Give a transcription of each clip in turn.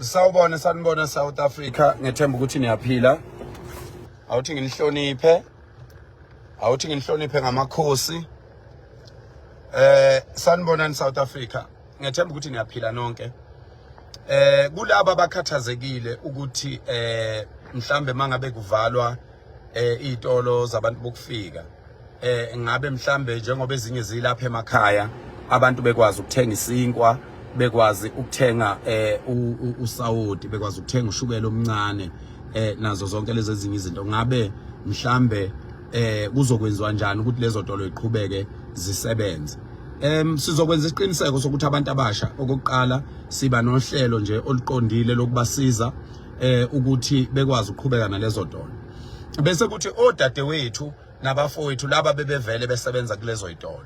Sawubona, sanibona South Africa, ngethemba ukuthi niyaphila. Awuthi nginihloniphe. Awuthi nginihloniphe ngamakhosi. Sanibonani South Africa. Ngethemba ukuthi niyaphila nonke. Kulaba abakhathazekile ukuthi mhlambe mangabe kuvalwa izitolo zabantu bokufika, ngabe mhlambe njengoba ezinye zilapha emakhaya, abantu bekwazi ukuthenga isinkwa, bekwazi ukuthenga usawoti, bekwazi ukuthenga ushukela omncane, nazo zonke lezi ezinye izinto, ngabe mhlambe kuzokwenziwa njani ukuthi lezo tolo iqhubeke zisebenze? Sizokwenza isiqiniseko sokuthi abantu abasha, okokuqala, siba nohlelo nje oluqondile lokubasiza ukuthi bekwazi ukuqhubeka nalezo tolo, bese kuthi odadewethu nabafowethu laba bebevele besebenza kulezo zitolo,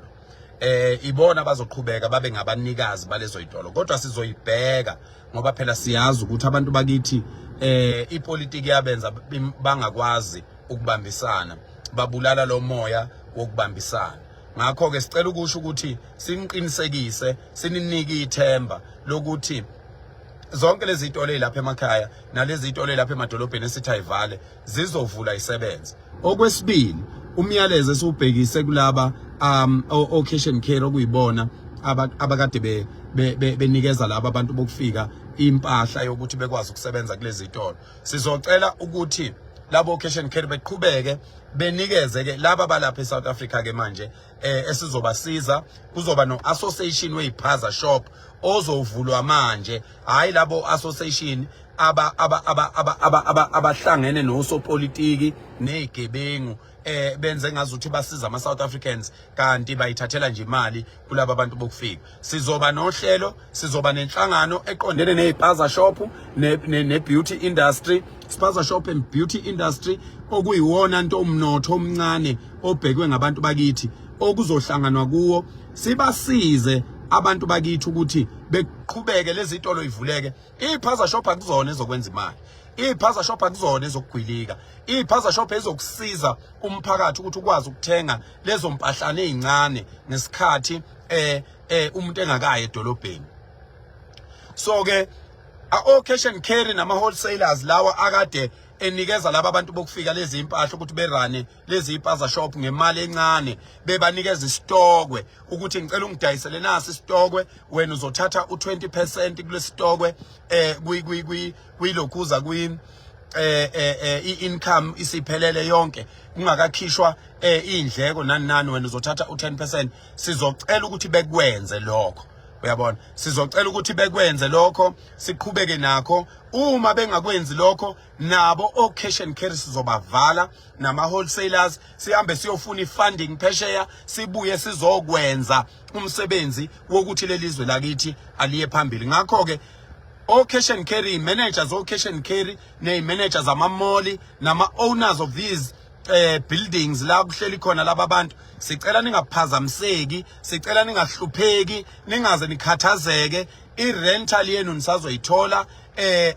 ibona bazoqhubeka babe ngabanikazi balezo zitolo. Kodwa sizoyibheka, ngoba phela siyazi ukuthi abantu bakithi ipolitiki yabenza bangakwazi ukubambisana, babulala lo moya wokubambisana. Ngakho ke sicela ukusho ukuthi siniqinisekise, sininike ithemba lokuthi zonke lezi zitolo ezilapha emakhaya nalezi zitolo ezilapha emadolobheni esithi ayivale zizovula isebenze. Okwesibili, umyalezo esiwubhekise kulaba o cash and carry, okuyibona abakade benikeza laba abantu bokufika impahla yokuthi bekwazi ukusebenza kulezi zitolo, sizocela ukuthi labo cash and carry beqhubeke benikeze ke laba balapha eSouth Africa. Ke manje esizobasiza, kuzoba no association weziphaza shop ozovulwa manje, hayi labo association aba aba aba aba aba aba abahlangene nosopolitiki nezigebengu, benze ngazuthi basiza ama South Africans kanti bayithathela nje imali kulaba bantu bokufika. Sizoba nohlelo, sizoba nenhlangano eqondene neziphaza shop ne beauty industry, spaza shop and beauty industry, okuyiwona nto umnotho omncane obhekwe ngabantu bakithi, okuzohlanganwa kuwo sibasize abantu bakithi ukuthi beqhubeke lezi zitolo ivuleke. Iphaza shop akuzona ezokwenza imali, iphaza shop akuzona ezokugwilika, iphaza shop ezokusiza umphakathi ukuthi ukwazi ukuthenga lezo mpahlane ezincane ngesikhathi umuntu engakayi edolobheni. So ke o cash and carry nama wholesalers lawa akade enikeza laba abantu bokufika lezi impahla ukuthi berane lezi ipaza shop ngemali encane, bebanikeza isitokwe ukuthi ngicela ungidayisele nasi isitokwe, wena uzothatha u20% kulesitokwe kwi kwi kwi kuyilokhuza kwi i-income isiphelele yonke, kungakakhishwa indleko nani nani, wena uzothatha u10%. Sizocela ukuthi bekwenze lokho, uyabona, sizocela ukuthi bekwenze lokho, siqhubeke nakho. Uma bengakwenzi lokho, nabo o cash and carry sizobavala nama wholesalers, sihambe siyofuna ifunding phesheya, sibuye sizokwenza umsebenzi wokuthi lelizwe lakithi aliye phambili. Ngakho ke o cash and carry managers, o cash and carry ne managers ama-mall nama owners of these buildings la kuhleli khona laba bantu, sicela ningaphazamiseki, sicela ningahlupheki, ningaze nikhathazeke. I-rental yenu nisazoyithola.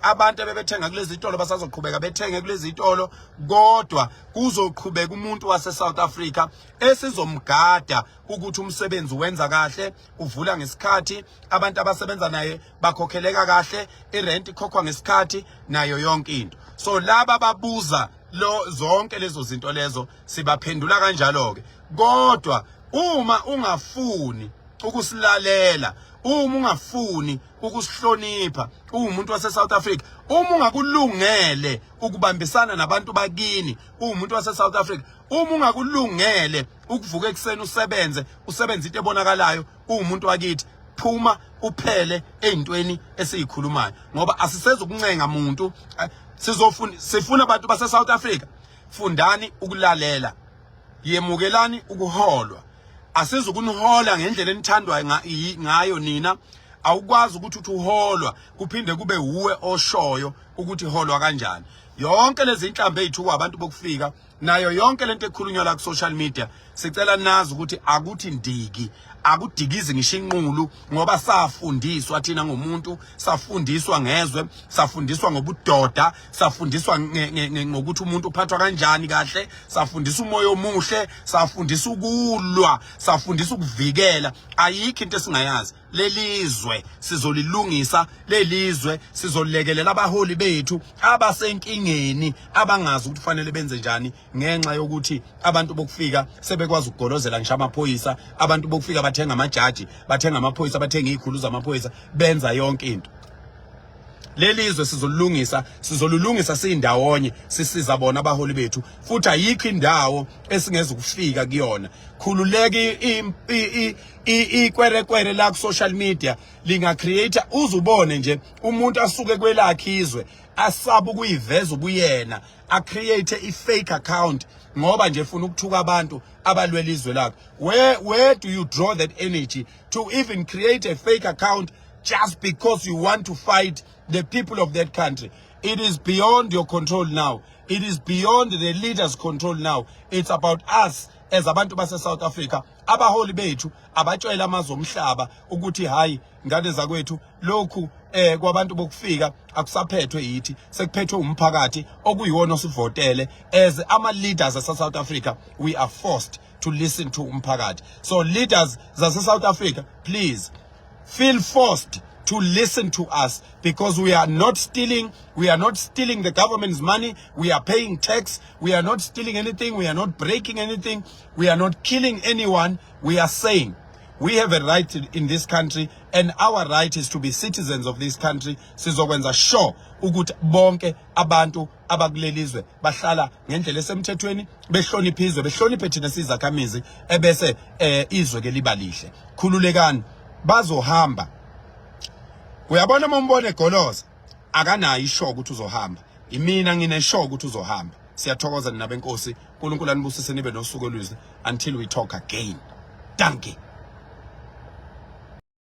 Abantu ebebethenga kulezi zitolo basazoqhubeka bethenge kulezi zitolo, kodwa kuzoqhubeka umuntu wase South Africa esizomgada ukuthi umsebenzi wenza kahle, uvula ngesikhathi, abantu abasebenza naye bakhokheleka kahle, irent ikhokhwa ngesikhathi nayo yonke into. So laba babuza lo zonke lezo zinto lezo, sibaphendula kanjalo ke. Kodwa uma ungafuni ukusilalela, uma ungafuni ukusihlonipha, uwumuntu wase South Africa, uma ungakulungele ukubambisana nabantu bakini, uwumuntu wase South Africa, uma ungakulungele ukuvuka ekuseni usebenze, usebenze into ebonakalayo, uwumuntu wakithi, phuma uphele ezintweni esiyikhulumayo, ngoba asisezukuncenga muntu. Sizofuna, sifuna abantu base South Africa, fundani ukulalela, yemukelani ukuholwa. Asizukunihola ngendlela enithandwa ngayo nina. Awukwazi ukuthi uthi uholwa kuphinde kube uwe oshoyo ukuthi holwa kanjani. Yonke lezi inhlambe ezithukwa abantu bokufika nayo yonke lento ekhulunywa la ku social media. Sicela nazi ukuthi akuthi ndiki, akudikizi ngisho inqulu, ngoba safundiswa thina ngomuntu, safundiswa ngezwe, safundiswa ngobudoda, safundiswa ngokuthi umuntu uphathwa kanjani kahle, safundiswa umoya omuhle, safundiswa ukulwa, safundiswa ukuvikela. Ayikho into esingayazi. Lelizwe sizolilungisa, lelizwe sizolekelela abaholi bethu abasenkingeni, abangazi ukuthi kufanele benze njani ngenxa yokuthi abantu bokufika sebekwazi ukugolozela ngisho amaphoyisa. Abantu bokufika bathenga amajaji, bathenga amaphoyisa, bathenga izikhulu zamaphoyisa, benza yonke into. Lelizwe sizolungisa, sizolulungisa siyindawonye, sisiza bona abaholi bethu, futhi ayikho indawo esingeza ukufika kuyona. Khululeka, ikwerekwere la ku social media linga create, uzubone nje umuntu asuke kwelakhe izwe asaba ukuyiveza ubuyena, a create i fake account ngoba nje efuna ukuthuka abantu abalwela izwe lakhe. Where do you draw that energy to even create a fake account just because you want to fight the people of that country? It is beyond your control now. It is beyond the leaders' control now. It's about us as abantu base South Africa. Abaholi bethu abatshela amazwe omhlaba ukuthi hayi, ngane zakwethu, lokhu kwabantu bokufika akusaphethwe yithi, sekuphethwe umphakathi okuyiwona osivotele. As ama leaders ase South Africa, we are forced to listen to umphakathi. So leaders zase South Africa, please feel forced to listen to us, because we are not stealing. We are not stealing the government's money. We are paying tax. We are not stealing anything. We are not breaking anything. We are not killing anyone. We are saying we have a right in this country, and our right is to be citizens of this country. Sizokwenza sure ukuthi bonke abantu abakulelizwe bahlala ngendlela esemthethweni, behloniphe izwe, behloniphe thina sizakhamizi, ebese izwe ke liba lihle. Khululekani, bazohamba. Uyabona, uma umbona egoloza, akanayo isho ukuthi uzohamba. Imina nginesho ukuthi uzohamba. Siyathokoza nina benkosi. uNkulunkulu anibusise, nibe nosuku oluhle. Until we talk again, dankie.